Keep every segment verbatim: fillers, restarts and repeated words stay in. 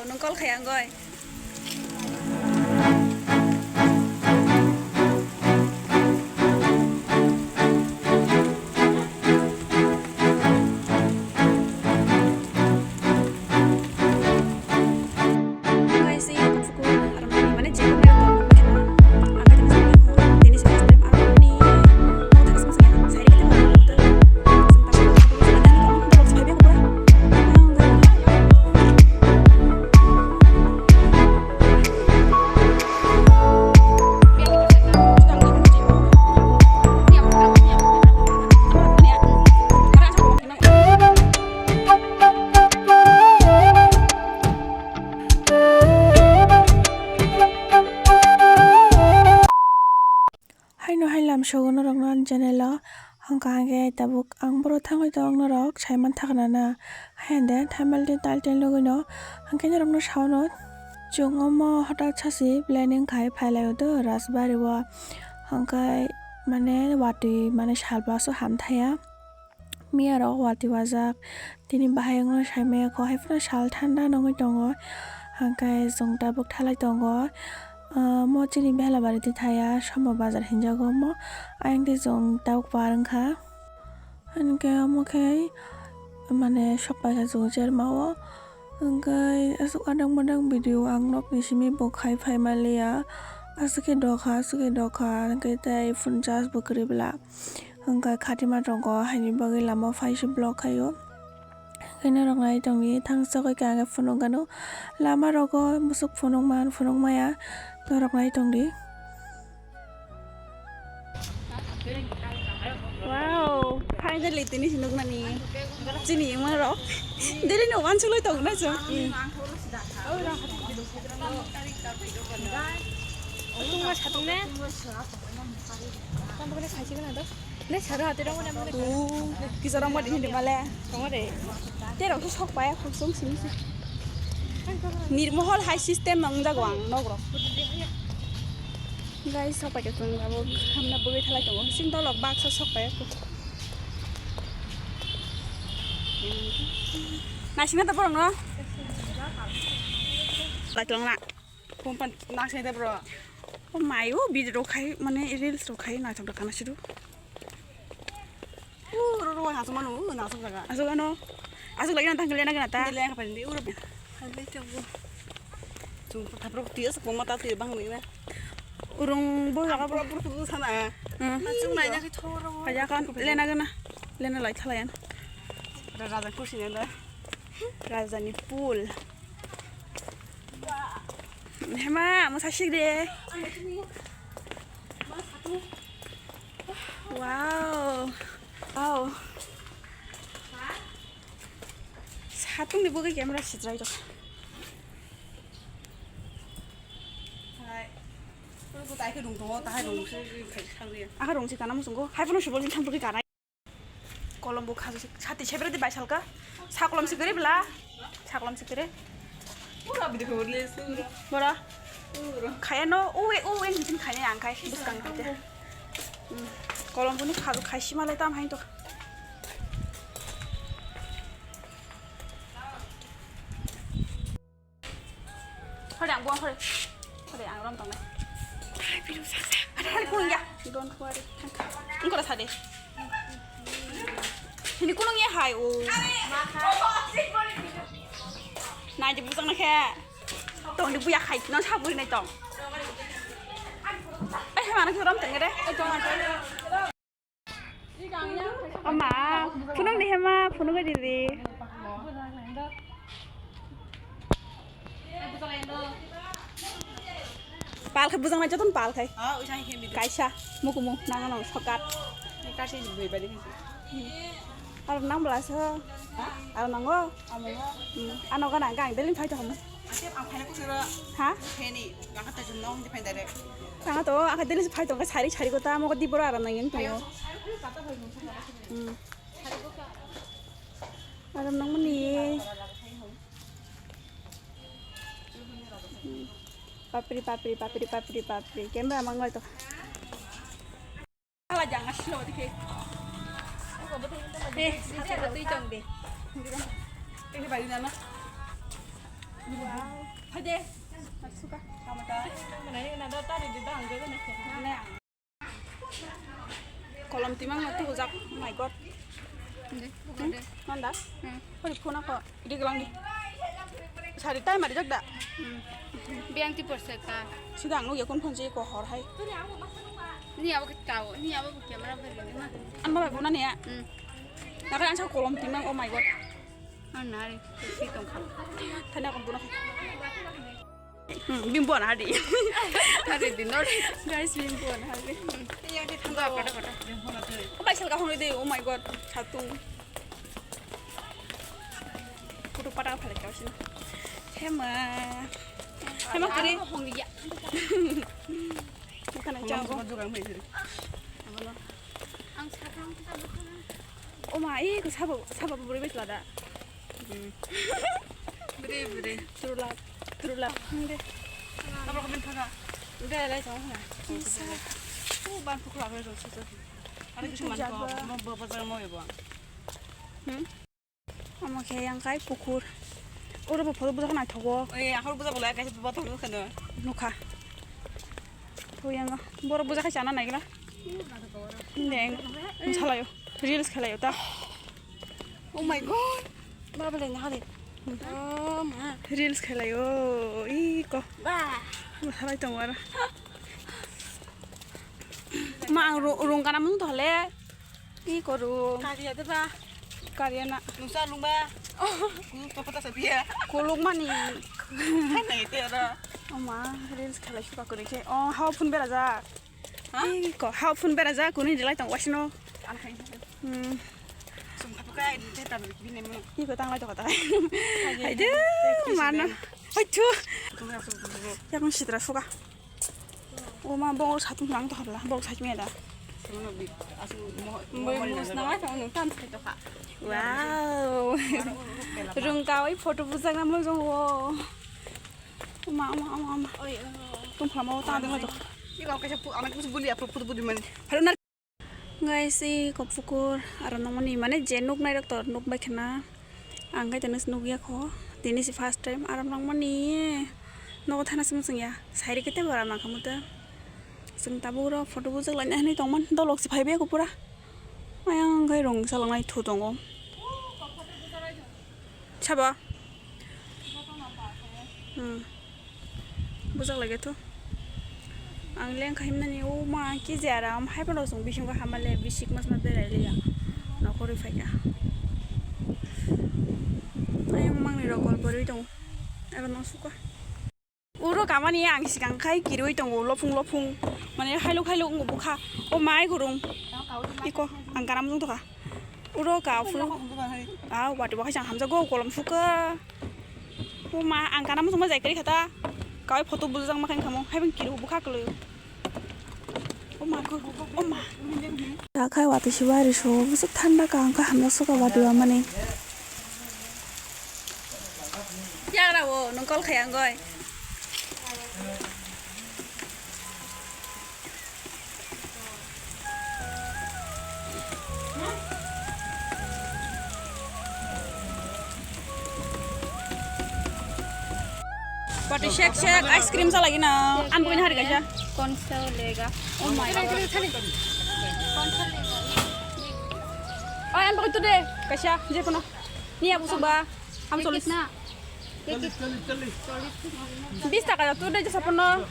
Nung call khai ang goi. Haino hai lam sogo norokno ani channel o. Hwnkha hwnkhe tabuk ang boro thangwi tongo norok saiman thakna na. Hayan de thaimel de tal tel nugwi no. Hwnkhe norokno sao no chwng omo hwtak sasi planning khai phai lai o do Rajbari o. Hwnkhe mane watwi mane salbaso ham thaya. Miya rok watwi wajak. Tini bahai wngno saimaya kho, hai phano sal thanda nungwi tongo. Hwnkhe chwng tabuk thalai tongo. Ah, mo chini Belabariti thaya, Somo Bazar hinjago omo. Ayang tei chwng tabuk par wngkha. Hwnkhe omo khe mane sok paikha chwng cherma o. Hwnkhe aswk adang bodang video ang nokni simi bo khai phai manliya. Aswk khe dokha, aswk khe dokha, hwnkhe tei phone charge bo kwrwi bwla. Hwnkhe khatima tongo, haini bagwi lama o phaise block khaio. Hwnkhe norok nai tongdi, thangsa khe ang phunuk gano. Lama rogo musuk phunukma, phunukmaya, norok nai tongdi. Wow, finally tini si nuknani chini ima rok. Daily no uansuk lai tongo na chwng. Tungma satung ne? Tamo kene saisi gana do. Ne sara hati rong ne. Tu kisa rong madi hindi male. Tongore. Te rok sok paya khosong sini si. Nirmohol hai system ang jago ang nogro. Guys, sok paya tong abo hamna bugui thalai tongo. Sing dolok baksa sok paya. Naisingna ta borong no. Lai tong na. Phone pan nang se de bro. O mai o video rok khai mane reels rok khai naithok da kana sidu. U ro ro ha sumanu u na sum jaga. Asuk ano. Asuk lagi nang tangkil na gana ta. Dile yang paling di uro. Hai le te bu. Chung thap rok tiya sa koma ta tiya bang ni na. Urung bo jaga bo. Pura pura tu sana. Hmm. Chung nai na ki thoro. Kaya kan lena gana. Lena lai thalayan. Raja kursi na da. Rajani pool. Hema, mo sasik de. Wow. Wow. Satung ni bugui camera sitrai to. Hai. Ko tai ke dung to, tai dung se khai khang ri. Aha rong si kana mo sungo. Hai pono subol ni thang bugui kana. Kolom bo khasu sati sebre di bai salka. Sakolom sikere bla. Sakolom sikere. Ura bidi ko le sura. Bora. Ura. Khaya no, uwe, uwe, nijin khaya ang khai. Buskang khaya. Hmm. Kolom bo ni khasu khai sima lai tam hain to. Hore ang buang hore. Hore ang rom tongnai. Hai, biru sasa. Hore, hore, kunung ya. Don't worry. Engkau rasa deh. Ini kunung ya, hai, oh. Nai, jebuk tong na khe. Tong, di buya khai, no saburi nai tong. Eh, mana khe rom tong deh. Eh, tong, tong. Ama, phunuk di hema, phunuk di di. Pal khai bujang nai joton pal khai. Kaisa, mukumu, nang nang sokat. Aro nang bela so. Aro nango. Hmm. Ano gana gang delin phai to hamu. Ate ang phaina kusura. Ha? Pheni, ang kata jum nong di phain direct. Tanga to, ang kata phai to, sari sari ko ta, mo ko di bora aram nang yang to. Hmm. Aram nang mani. Hmm. Papri, papri, papri, papri, papri. Camera mangal to. Ala jang asilo dikhe. Eh, sasa twi tong de. Ini bari nana. Kolom timang no tubujak, oh my god. Manda? Pori phone ko, idi gelang di. Sari time ari jak da? Biang ti porse ka. Sida ang nugya kon phone je ko hor hai. Ni abo ke tao, ni abo ke camera beri ni ma. An ba bona niya. Nakan an sa kolom timang, oh my god. Anare, si tongkha. Thani ako buno. Hmm, bimbo na di. Hari di nor. Guys, bimbo na hari. Bai salka hongri de, oh my god, satung. Photo pata phale ka sini. Hema. Hema kari. Hongri ya. Bukan aja. Ang sakang kita bukan. Oma, ih, ko sabo, sabo buri bai sala da. Buri, buri. True love, true love. Hinde. Apa kau minta ka? Udah, lai sama sana. Kisa. Oh, ban pukul apa itu? Ada kisi man ko, mau bawa pacar mau ya, Bang? Hmm? Omo khe yang kai pukur. Oro bo photo bujak naithogo. Oi, ahor bujak bolai kaisa botol khano. Nukha. To yang boro bujak khai chana naigla. Deng. Salayo. Reels khalayo ta. Oh my god. Baba le nahari. Oh ma. Reels khalayo. Iko. Ba. Salai tong wara. Ma ang ru-, rung kana mung to hale. Ki koru? Kariya de ba? Kariya na. Nungsa lungba. Kuluk to kota sapia. Kuluk mani. Hai nai te ora. Oma, reels khalai suka kuri khe. Oh, hawa phun bera ja. Ha? Iko, hawa phun bera ja kuni dilai tong wasino. An khai. Hmm. Sum khatu kai te tam bine mo. Iko tang lai to kota. Hai de, mana? Hai chu. Yakung sitra suka. O ma, bo satung nang to habla, bo satung ya da. Bai mus na ngai tong nung tam sai to kha. Wow. Rung ka oi photo bujak na mo jong wo. O ma, o ma, o ma, o ma. Oi, oi. Tum phla mo ta ding to. Ni kau kaisa pu, anak pu buli apa pu buli mani. Hello na. Guys, i kok pukur aro nongmani mane je nuk nai rok to nuk bai khna. Ang kai tene nuk ya kho. Tini si first time aro nongmani. Nogo thana sung sung ya. Sairi kete bara nang khamu ta. Sung tabuk ro photo bujak laina hinwi tongman dolok si phaibe ko pura. Ayang kai rong salang nai thu tongo. Sabo. Hmm. Bujak lage to. Ang leng kahim nani o ma kiji aram hai pano song bising ko hamale bisik mas mas berai liya. Nokori phaika. Ayang mangni rok gol pori tong. Aro no suka. Uro kamani ang sikang khai kirui tongo lopung lopung. Mane hailuk hailuk wngkha bukha. O mai gurung. Iko ang karam jong tokha. Uro ka phuru. Ah, wati bo khaisang hamjago kolom suka. O ma ang kana muchung ma jai kari khata. Kawai photo bujang ma khain khamo. Hai bang kiru bukha kulu. O ma ko, o ma. Ta khai wati sibai ri so, busuk thanda ka ang kha hamjak suka wati wa mani. Yagra o, nung kol khayang goi. Pati shake shake, ice cream sa lagi na. An bukin hari kaisa. Konsol lega. Oh my god. Konsol lega. Ay, an bukin tu de. Kaisa, je kono. Ni abu suba. Ham solis. Kitna? Bis taka tu de jasa pono.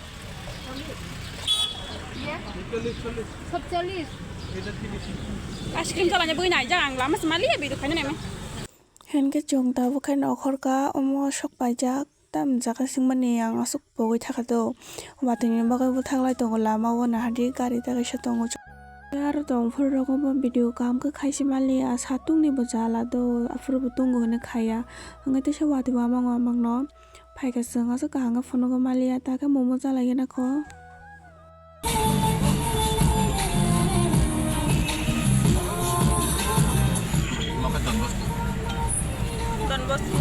Sab challis. Ice cream chalanya bui nai jang lama semali ya bidu kanya neme. Henke chwng tabuk khe nokhor ka omo sok paijak tam jaga singmani ang aswk pogwi thakha do. Watwi ni bagwi bwthak lai tongo lama o nahadi gari ta kaisa tongo. Aro tong phuru rogo bo video kaham khe khai se mali ya satung ni bo jala do aphuru bo tungo hinwi khaiya. Hwnkhe teisa watwi bo amang o amang no phaikha chwng aswk kaham khe phunugo mali ya ta khe momo chalai gana kho. Don Bosco.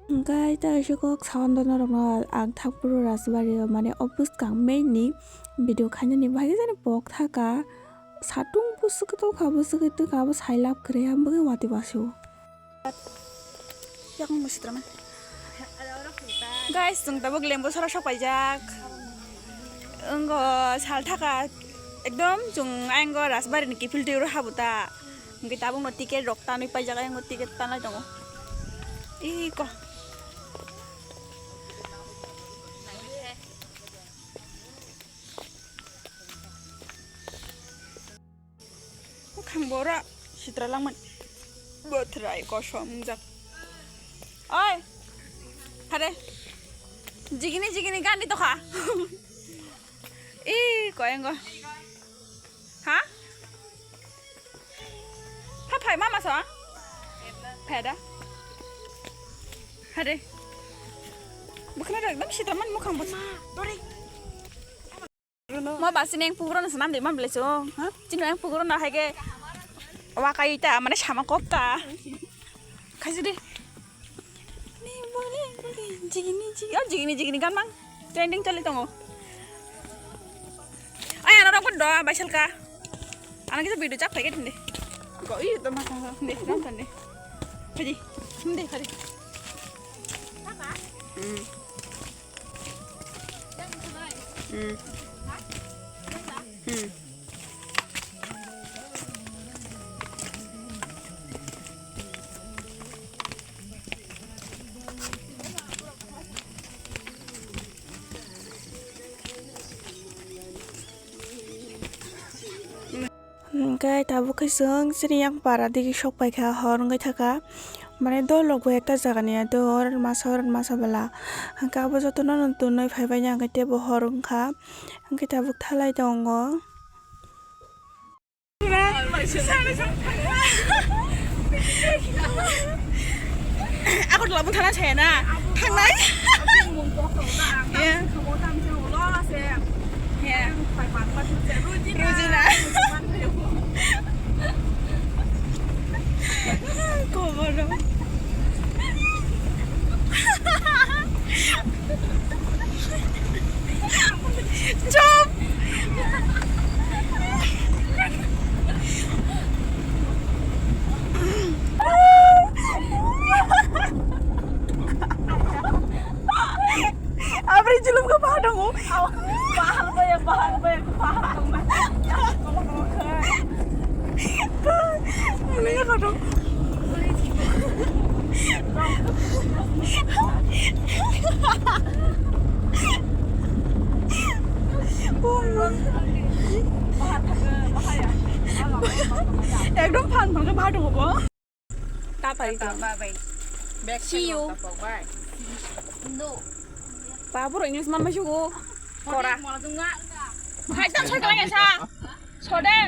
Hwnkhe ta kaisa kok sawan dono rokno ang thakphuru Rajbari o mane o bwskang main ni video khainani bagwi jani pok thaka. Satung bwswk tongkha, bwswk tongkha, abo sailab kwrwi, ang bagwi watwi basio. Yakung bwswk tongmani. Guys, chwng tabuk Lembu sora sok paijak. Wngkha sal thaka, ekdom chwng ayang o Rajbari ni kiphil twi oro habu ta. Hwnkhe tabuk no ticket rok tanwi paijak, ayang o ticket tanlai tongo. Iko. Bukhang bora sitra langman. Bothrai kosom jak. Oi. Hare. Jigini jigini gani tokha. Ih, koyang go. Ha? Pha phai mama sa? Phai da. Hare. Bukhana ekdom sitra man mukhang bos. Mo ba sini yang pugro na sanam de mam bele so. Ha? Chini yang pugro na hai ke. Wa kai ta mane sama kop ta. Khaisi de. Ni bole bole jigini jigini, oh, jigini jigini gan mang. Trending choli tongo. Ay, ano rok do, baisal ka. Ano kita video chak pakai deh. Kok iya teman sama deh, nonton deh. Haji, deh, haji. Hmm. Hmm. Hmm. Hwnkhe tabuk khe chwng chini yang para digi sok paikha, hor wngwi thaka, mane dol rok bo ekta jaga ni ya dol masa hor masa bwla, hwnkhe abo jotono no twnwi phaibai ya, hwnkhe teibo hor wngkha, hwnkhe tabuk thalai tongo. Agartala bwthana saya na thangnai. Ya. Ya. Rujuna. Kobodo. Chop. Abri julum ko bahar dong. Bahar boya, bahar boya, bahar dong. Ini ya kadang. Ekdom phan phan khe bha tongo bo. Ta pari ta. Bye bye. Back. See you. Bye. No. Ba boro English man ma sugo. Kora. Hai tam sai kala sa. Sode.